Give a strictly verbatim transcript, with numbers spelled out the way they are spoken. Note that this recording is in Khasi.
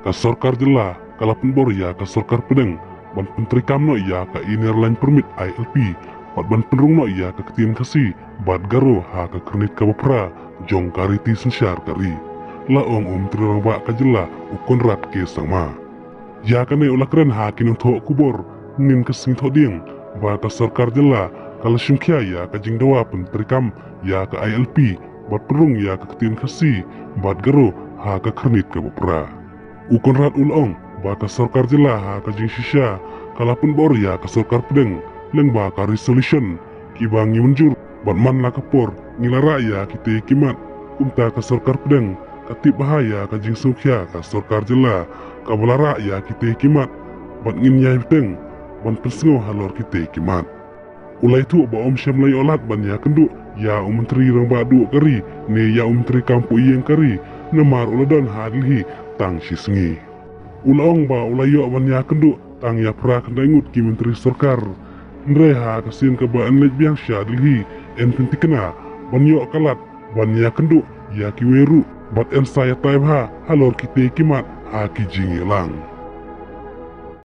Ka sorkar jylla ka la pynbor ïa ka sorkar pdeng ban pyntreikam noh ïa ka Inner Line Permit, I L P, bad ban pynrung noh ïa ka ktien Khasi bad Garo ha ka Khyrnit kaba phra jong ka riti synshar ka ri, la ong u Myntri Rangbah ka jylla, u Conrad K Sangma. Ïa kane u la kren ha ki nongthoh khubor hynnin ka sngi Thohdieng ba ka sorkar jylla ka la shim khia ïa ka jingdawa pyntreikam ïa ka I L P bad pynrung ïa ka ktien Khasi bad Garo ha ka Khyrnit kaba phra. U Conrad u la ong ba ka sorkar jylla ha ka jingshisha ka la pynbor ïa ka sorkar pdeng lyngba ka resolution kiba ngi mynjur, bad man la ka por ngi la rah ïa kitei ki mat. Kumta ka sorkar pdeng ka tip bha ïa ka jingsngewkhia ka sorkar jylla kaba la rah ïa kitei ki mat, bad ngin ïai bteng ban pynsngew halor kitei ki mat. U la ïathuh ba um shym la ïoh lad ban ïakynduh ïa u Myntri Rangbah Duh ka ri ne ïa u Myntri Kam Pohïing ka ri, namar u la don ha Delhi tang shi sngi. U la ong ba u la ïoh ban ïakynduh tang ïa phra khyndai ngut ki myntri sorkar. Hynrei ha ka sien kaba yn leit biang sha Delhi, yn pynthikna ban ïoh ka lad ban ïakynduh ïa kiwei ruh, bad yn sa ïatai bha halor kitei ki mat ha ki jingïalang.